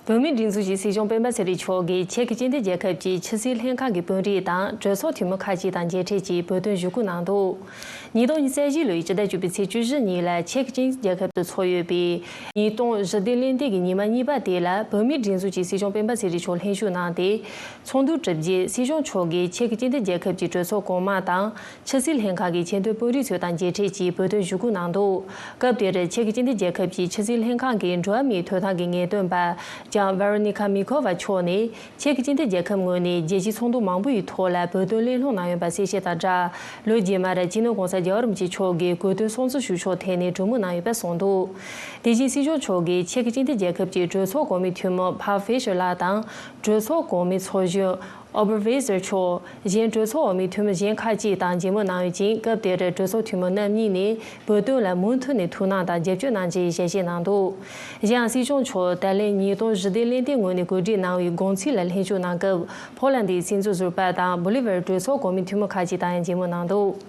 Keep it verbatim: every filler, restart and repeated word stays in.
བོད་མིའི་སྒྲིག་འཛུགས་ཀྱི་སྲིད་སྐྱོང་སྤེན་པ་ཚེ་རིང་མཆོག་གིས་ཅེཀ་སྤྱི་མཐུན་རྒྱལ་ཁབ་ཀྱི་ཕྱི་སྲིད་ལྷན་ཁང་གི་དཔོན་རིགས་དང་གྲོས་ཚོགས་འཐུས་མི་ཁག་ཅིག་དང་མཇལ་འཕྲད་ཀྱིས་བོད་དོན་ཞུ་སྐུལ་གནང་འདུག་ཉིས་སྟོང་ཉི་ཤུ་རྩ་བཞི་ལོའི་སྤྱི་ཟླ་བཅུ་པའི་ཚེས་བཅུ་བཞི་ཉིན་ལ་ཅེཀ་སྤྱི་མཐུན་རྒྱལ་ཁབ་ཏུ་འཚོགས་ཡོད་པའི་ཉིས་སྟོང་ཞི་བདེ་གླེང་སྟེགས་ཀྱི་ཉི་མ་གཉིས་པ་དེ་ལ་བོད་མིའི་སྒྲིག་འཛུགས་ཀྱི་སྲིད་སྐྱོང་སྤེན་པ་ཚེ་རིང་མཆོག་ལྷན་ཞུགས་གནང་སྟེ། ཚོགས་འདུ་གྲུབ་རྗེས་སྲིད་སྐྱོང་མཆོག་གིས་ཅེཀ་སྤྱི་མཐུན་རྒྱལ་ཁབ་ཀྱི་གྲོས་ཚོགས་གོང་མ་དང་། ཕྱི་སྲིད་ལྷན་ཁང་གི་ཆེས་མཐོའི་དཔོན་རིགས་ཚོ་དང་མཇལ་འཕྲད་ཀྱིས་བོད་དོན་ཞུ་སྐུལ་གནང་འདུག་སྐབས་དེར་ཅེཀ་སྤྱི་མཐུན་རྒྱལ་ཁབ་ཀྱི་ཕྱི་སྲིད་ལྷན་ཁང་གི་འགྲོ་བ་མིའི་ཐོབ་ཐང་གི་ངེས་སྟོན་པ་ལྕམ་Veronica Mikova་མཆོག་ནས་ཅེཀ་སྤྱི་མཐུན་རྒྱལ་ཁབ་ངོས་ནས་རྒྱལ་སྤྱིའི་ཚོགས་འདུ་མང་པོ་ཡི་ཐོག་ལ་བོད་དོན་གླེང་སློང་གནང་ཡོད་པ་གསལ་བཤད་དང་སྦྲགས། ལོ་རྗེས་མར་སྤྱི་ནོར་༸གོང་ས་༸རྒྱལ་བ་རིན་པོ་ཆེ་མཆོག་གིས་གོ་སྟོན་སྲུང་བརྩི་ཞུ་ཕྱོགས་ཐད་ནས་གྲོས་མོལ་གནང་ཡོད་པ་གསུངས་འདུག་དེ་བཞིན་སྲིད་སྐྱོང་མཆོག་གིས་ཅེཀ་སྤྱི་མཐུན་རྒྱལ་ཁབ་ཀྱི་གྲོས་ཚོགས་གོང་མའི་འཐུས་མི་Pavel Fischer་ལགས་དང་གྲོས་ཚོགས་གོང་མའི་ཚོགས་གཞོན་Oberweisser་མཆོག་གཞན་གྲོས་ཚོགས་འོག་མའི་འཐུས་མི་གཞན་ཁག་ཅིག་དང་མཇལ་མོལ་གནང་ཡོད་ཅིང་། སྐབས་དེར་གྲོས་ཚོགས་འཐུས་མི་རྣམ་གཉིས་ནས་བོད་དོན་ལ་མུ་མཐུད་ནས་ཐུགས་སྣང་དང་རྒྱབ་སྐྱོར་གནང་རྒྱུའི་ཞལ་བཞེས་གནང་འདུག་གཞན་ཡང་སྲིད་སྐྱོང་མཆོག་ད་ལན་ཉིས་སྟོང་ཞི་བདེ་གླེང་སྟེགས་ངོས་ནས་གོ་སྒྲིག་གནང་བའི་དགོང་ཚིགས་ལ་ལྷན་ཞུགས་གནང་སྐབས། ཕོ་ལན་ཌིའི་སྲིད་འཛིན་ཟུར་པ་དང་བོ་ལི་ཝར་གྲོས་ཚོགས་གོང་མའི་འཐུས་མི་ཁག་ཅིག་དང་ཡང་མཇལ་མོལ་གནང་འདུག